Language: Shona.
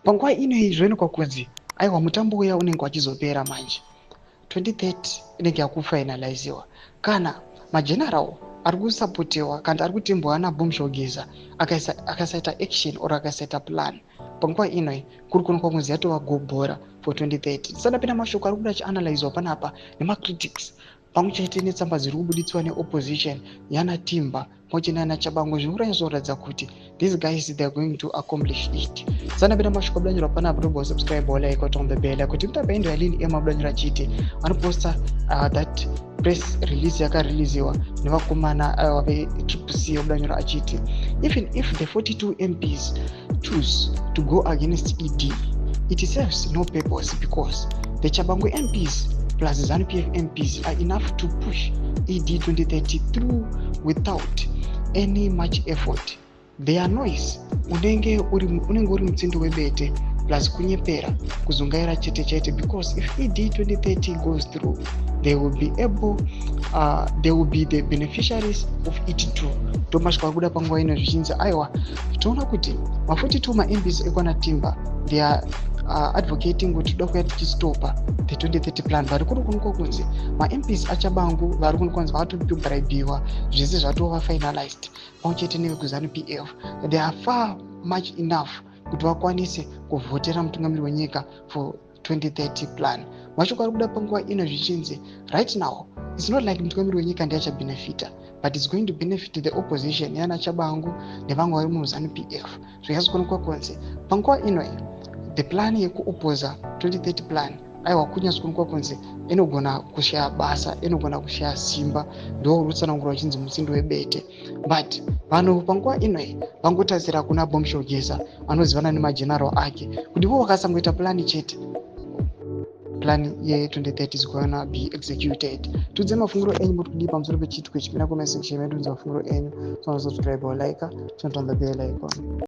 Panguva ino iyi zvoonekwa kunzi aiwa, mutambo uya unenge wachizopera manje. 2030 inenge yakufinaliziwa kana mageneral ari kusapotewa kana ari kutembwa naBombshell Geza akasaita action or akasaita plan. Panguva inoi kuri kuonekwa kunzi yatova gobhora for 2030. Tisadapinda mashoko ari kuda achianalyzwa panapa nemacritics, pamwe chete netsamba dziri kubuditswa neopposition yana Timba pamwe chete nana Tshabangu, zviri kuranyatsoratidza kuti these guys, they are going to accomplish it. Tisadapinda mashoko abudanyorwa panapa, tobva subscribe, like, on the bell kuti mutapa indo yalini ema abudanyora achiti anoposta that press release yakareleasiwa nevakomana veTriple C. Abudanyora achiti even if the 42 MPs choose to go against ED, it serves no purpose because the Tshabangu MPs plus ZANU-PF MPs are enough to push ED 2030 through without any much effort. Their noise unenge uri mutsindo webete plus kunyepera kuzungaira chete chete, because if ED 2030 goes through, they will be the beneficiaries of it too. Ndomasvika kubuda panguva ino zvichinzi aiwa, toona kuti ma42 maMPs ekwana Timba, they are advocating kuti toda kuya tichistopa the 2030 plan. Vari kuri kuonekwa kunzi maMPs aTshabangu vari kuonekwa kunzi vakatobraibiwa, zvese zvatova finalized, pamwe chete nevekuZANU PF. They are far much enough kuti vakwanise kuvhotera mutungamiri wenyika for 2030 plan. Mashoko ari kuda panguva ino zvichinzi right now it's not like mutungamiri wenyika ndiye achabenefita, but it's going to benefit the opposition yana Tshabangu nevamwe vari muZANU PF. Zvinyatsokuonekwa kunzi panguva ino the plan yekuopoza 2030 plan, aiwa, kunyatsokuonekwa kunzi inogona kushaya basa, inogona kushaya simba. Ndo rutsananguro vachinzi mutsindo webete, but vanhu panguva inoi vangotarisira kuna Bombshell Geza anozivana nemageneral ake kuti ivo vakasangoita plan chete, plan ye2030 is gonna be executed. Tudze mafungiro enyu, muri kudii pamusoro pechiitiko ichi? Pinda comment section medu, udze mafungiro enyu. So subscribe or like, turn on the bell icon.